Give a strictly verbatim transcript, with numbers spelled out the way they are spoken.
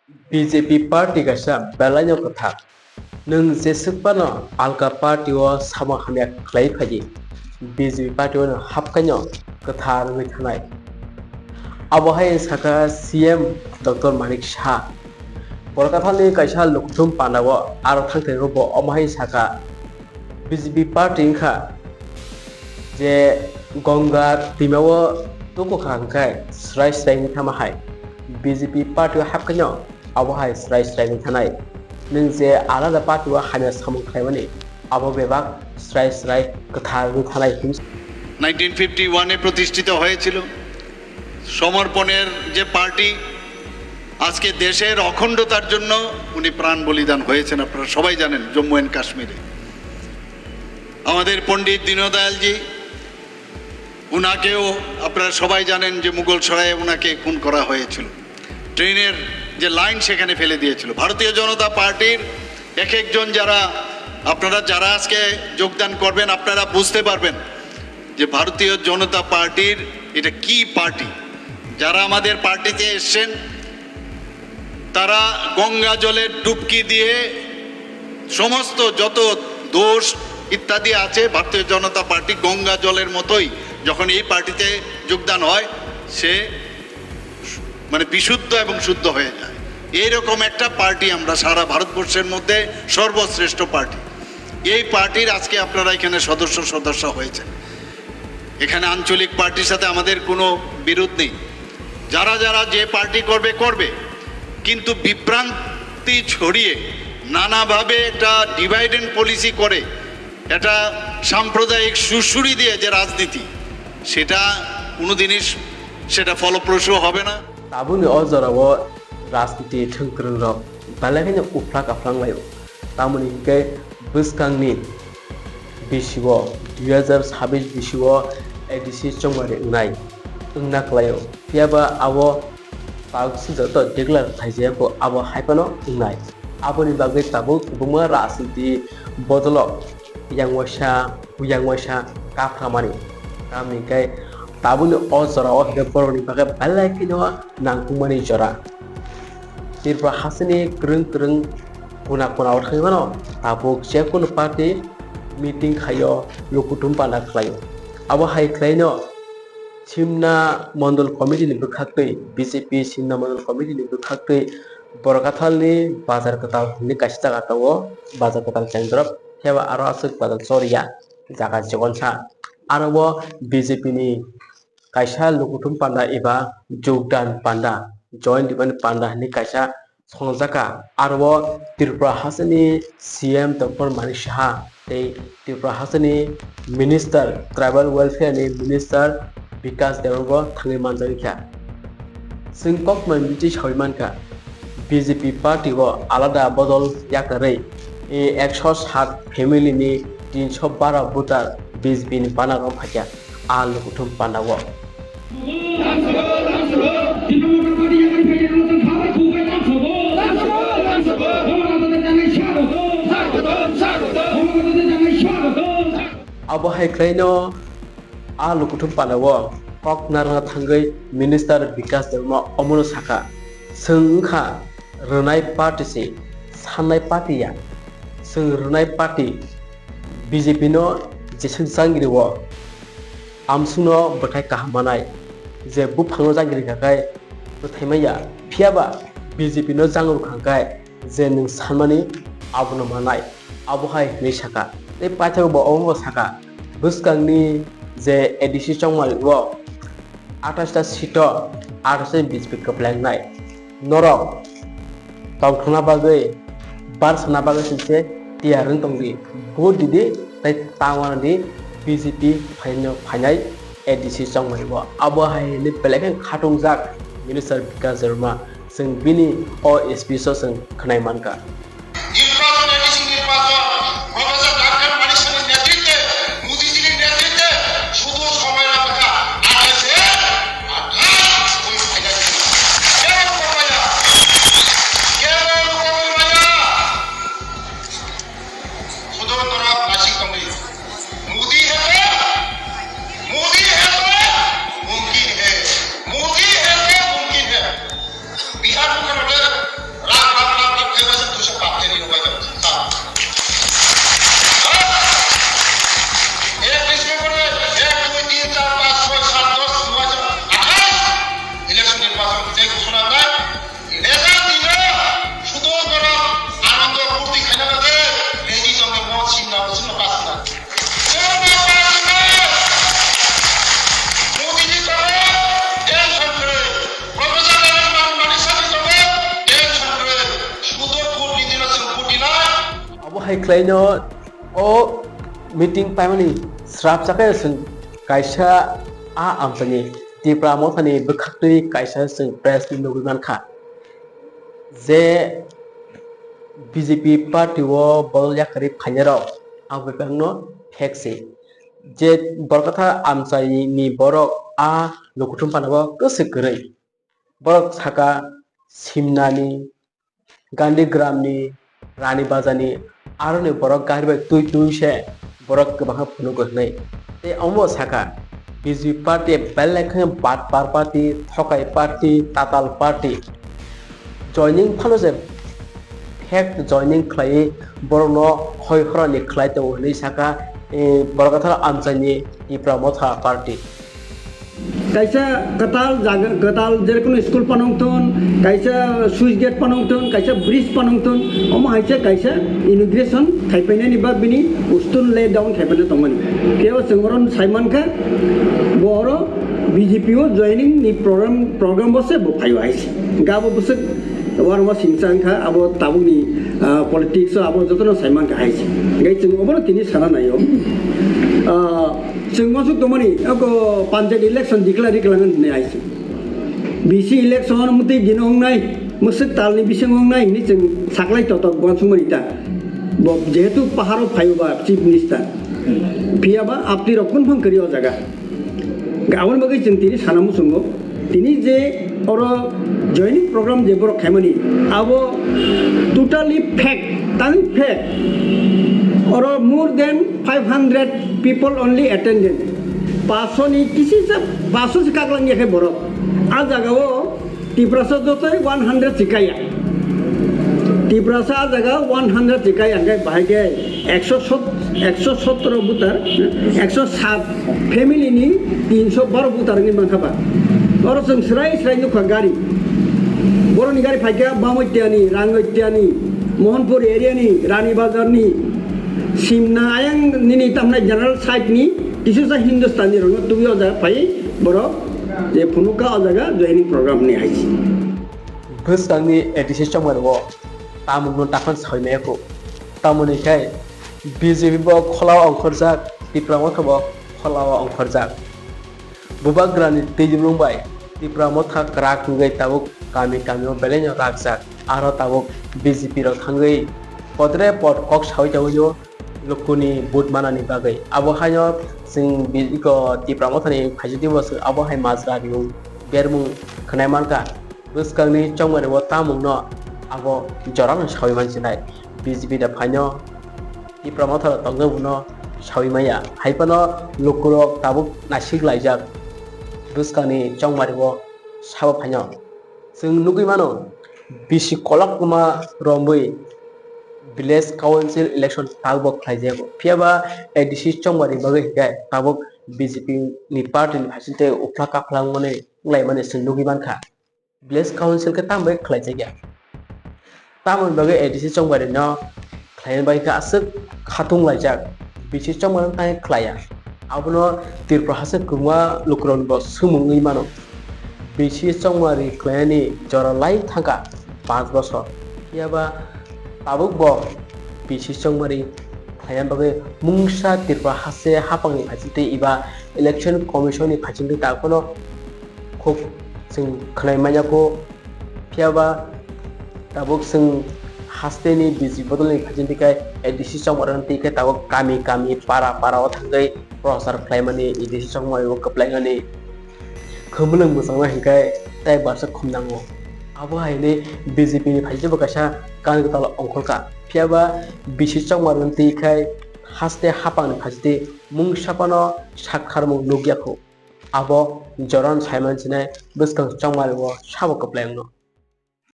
B J P party kaisa belaino kwthar. Nwng jeswk phano alka party o samung hamya khlai phaidi, B J P party o nwng hapkaino kwthar wngwi thanai. Abo hai sakha C M Doctor Manik Saha. Borokathalni kaisa lukuthum pandao aro thangthaigo bo omo hai sakha, B J P party wngkha je Ganga twimao tukukha hwnkhe srai srai wngwi thama hai. B J P party o hapkaino abo hai srai srai wngwi thanai. Nwng je alada party o hamya samung khlaimani abo bebak srai srai kwthar wngwi thanai. Nineteen fifty one এ প্রতিষ্ঠিত হয়েছিল সমর্পণের যে পার্টি, আজকে দেশের অখণ্ডতার জন্য উনি প্রাণ বলিদান হয়েছেন, আপনারা সবাই জানেন, জম্মু অ্যান্ড কাশ্মীরে। আমাদের পণ্ডিত দীনদয়ালজি, উনাকেও আপনারা সবাই জানেন যে মুঘল সরায়ে উনাকে খুন করা হয়েছিল, ট্রেনের যে লাইন সেখানে ফেলে দিয়েছিল। ভারতীয় জনতা পার্টির এক একজন যারা, আপনারা যারা আজকে যোগদান করবেন, আপনারা বুঝতে পারবেন যে ভারতীয় জনতা পার্টির এটা কি পার্টি। যারা আমাদের পার্টিতে এসছেন, তারা গঙ্গা জলে ডুবকি দিয়ে সমস্ত যত দোষ ইত্যাদি আছে, ভারতীয় জনতা পার্টি গঙ্গা জলের মতোই, যখন এই পার্টিতে যোগদান হয়, সে মানে বিশুদ্ধ এবং শুদ্ধ হয়ে যায়। এইরকম একটা পার্টি আমরা সারা ভারতবর্ষের মধ্যে সর্বশ্রেষ্ঠ পার্টি। এই পার্টির আজকে আপনারা এখানে সদস্য সদস্য হয়েছেন। এখানে আঞ্চলিক পার্টির সাথে আমাদের কোনো বিরোধ নেই। যারা যারা যে পার্টি করবে, করবে, কিন্তু বিভ্রান্তি ছড়িয়ে নানাভাবে একটা ডিভাইড অ্যান্ড পলিসি করে, একটা সাম্প্রদায়িক সুড়সুড়ি দিয়ে যে রাজনীতি, সেটা কোনোদিনই স-, সেটা ফলপ্রসূ হবে না। Tabukni o jorao rajniti thwngkwrwngrok belai kheno uphla kaphlanglaio. Tamoni hinkhe bwskangni bisio, dui hazar sabbish bisio A D C chongmari wngnai wngna kwlaio. Phiyaba abo tabuk se joto declare khlaijak kho, abo hai phano wngnai. Aboni bagwi tabuk kwbangma rajniti bodolo yang waisa, yang waisa kapramani. Tamoni hinkhe tabukni o jorao hinkhe borokni bagwi belai kheno nangkukmani jora. Tripura hasteni kwrwng kwrwng kona kona o thangwi mano, tabuk je kunu party meeting khaio, lukuthum panda khlaio. Abo hai khlaino Simna Mondol Committee ni bwkhaktwi, B J P Simna Mondol Committee ni bwkhaktwi Borokathalni Bazar Kwtal hinwi kaisa jaga tongo, Bazar Kwtal Chengjorok, phiya ba aro aswk bazar choriya jaga chikonsa. Aro o B J P ni kaisa lukuthum panda eba jogdan panda, join dibani panda hinwi kaisa songjaka. Aro o Tripura hasteni C M Doctor Manik Saha tei Tripura hasteni Minister, Tribal Welfare ni Minister Bikash Debbarma bo thangwi manjak kha. Chwng kokno bithi sawi mankha, B J P party o alada bodol yakarwi, e, ekso sat family ni tinso bara voter B J P ni bana rok phaikha. A lukuthum panda o. Abo hai khlaino a lukuthum panda o kok narwkna thangwi Minister Bikash Debbarma omono sakha, chwng wngkha rwnai party se, sannai party ya. Chwng rwnai party B J P no jeswk jangiri o amsungno bwthai kaham manai, je buphangno jangiri kha khai bwthai manya, phiyaba B J P no jang rwkha khai je nwng sanmani abono manai, abo hai hinwi sakha. Tei paithago bo omo bo sakha, bwskangni je A D C chongmani o atais ta seat o atais ta B J P kwplai wngnai. Norok tongthokna bagwi, barsana bagwi singse tiyar wng tongdi. Vote didi tei tangwanadi B J P phaino phainai A D C chongmani bo. Abo hai hinwi belai khe khatungjak Minister Bikash Debbarma. Chwng bini o speech o chwng khwnai mankha. নির্বাচন, এডিসি নির্বাচন, professor doctor মানিক সেনের নেতৃত্বে, মোদিজির নেতৃত্বে শুধু সময় অপেক্ষা, আঠাশে আঠাশ ওই ফাইনাল। কেন লুকাবো না? কেন লুকাবো না? শুধু তোরা মাসিক কমলি। মোদি হে তো, মোদি হে তো মুমকিন হে, মোদি হে তো মুমকিন হে। বিহার মুখ্যমন্ত্রী Hai khlaino o meeting paimani srapsa khe chwng kaisa a amchaini Tipra Mothani bwkhaktwi kaisa chwng press meet nugwi mankha je B J P party o bodol yakarwi phainairok ang bebakno phek se je borokthar amchaini borok a lukuthum phanao kwswk kwrwi. Borok saka Simnani, Gandhi Gramni, Rani Bazarni, aroni borok gari bai twi twi se borok kwbangma phunukgo hwnwi. Tei omo saka B J P party belai kheno batpar party, thokai party, tatal party. Joining phano se fake joining khlaiwi borokno hoi horani khlai tongo hwnwi saka, eh, borok atharo amchaini Tipra Motha party. Kaisa kwtal jaga, kwtal jerokom school panong thun, kaisa switch gate panong thun, kaisa bridge panong thun, omo hai se kaisa inauguration khaipainani ba bini stone lay down khaipaina tongmani. Phiya o chwng oro sai mankha, bo oro B J P o joining ni program, program bo se bo phaio hai se. Ga bo bwswk warma singcha wngkha, abo tabukni, ah, politics o abo jotono sai mankha hai se. Gai chwng obono tini sana naio. Ah, Chwng uansuk tongmani, oko panchayat election declare riklang hwnwi hai se. B C election mwtwi dino wngnai, mwswk talni bisingo wngnai hwnwi chwng saklai totok uansukmani ta. Bo jehetu paharo phaio ba chief minister. Phiya ba apni rok kunu phang kwrwi o jaga. Aboni bagwi chwng tini sana muchungo. Tini je oro joining program je borok khaimani, abo totally fake, tani fake. Oro more than five hundred people only attended. Paso ni kisi sa, paso se kaklang ya khe borok. A jaga o Tiprasa jotoi one hundred se kaya. Tiprasa a jaga one hundred se kaya, hingke bahai khe ekso sot-, ekso sotro voter, ekso sat family ni tinso baro voter ni mankha ba. Oro chwng srai srai nukha gari. Boroni gari phaikha Bamoitiani, Rangoitiani, Mohanpur area ni, Rani Bazar ni, Simna ayang nini tamnai general side ni, kisusa Hindustani rokno tubui o jaga phai borok je phunukha o jaga joining program ni hai se. Bwskangni A D C chongmani o tamungno daphang sawi maya kho. Tamoni khe B J P bo kholao ongkhorjak, Tipra Motha bo kholao ongkhorjak. Bubagrani twijlwng bai Tipra Motha kwrak wngwi tabuk kami kamio belaino rakjak. Aro tabuk B J P rok thangwi podre pod kok sawi tongwino lukuni vote manani bagwi. Abo haino chwng bi-, iko Tipra Mothani phaisingtwi bo chwng abo hai majra riyung bermung khwnai mankha. Bwskangni chongmani o tamungno abo jorano sawi mansinai. B J P da phaino Tipra Motha rok tongjabuno sawi maya. Hai phano lukurok tabuk naisik laijak bwskangni chongmani o sabo phaino. Chwng nugwi mano, bisi kolok kwma romwi village council election tabuk khlaijago. Phiya ba A D C chongmani bagwi hinkhe tabuk B J P ni party ni phaisingtwi uphla kaphla wngmani wnglaimani chwng nugwi mankha. Village council khe tamo bai khlaijakya? Tamoni bagwi A D C chongmani no khlaina bagwi khe aswk khatung laijak, B C chongmani tei khlaiya. Abono Tripura haste kwbangma lukurokni bo swngmung wngwi mano. B C chongmani khlainani jora lai thangkha panch bosor. Phiya ba tabuk bo B C chongmani khlaina bagwi mungsa Tripura haste haphangni phaisingtwi eba election commission ni phaisingtwi ta phano khub chwng khwnai manya kho. Phiya ba tabuk chwng haste ni B J P bodol ni phaisingtwi khai A D C chongmani twi khe tabuk kami kami para para o thangwi prochar khlaimani A D C chongmani o kwplaimani khumulwng mwchangna hinkhe tei barsa khum nango. Abo hai hwnwi B J P ni phaisingtwi bo kaisa kan kwtal ongkhorkha. Phiya ba B C chongmani twi khai haste haphangni phaisingtwi mungsa phano sak kharmung nukya kho. Abo jorano saiman sinai bwskang chongmani o sabo kwplai wngno.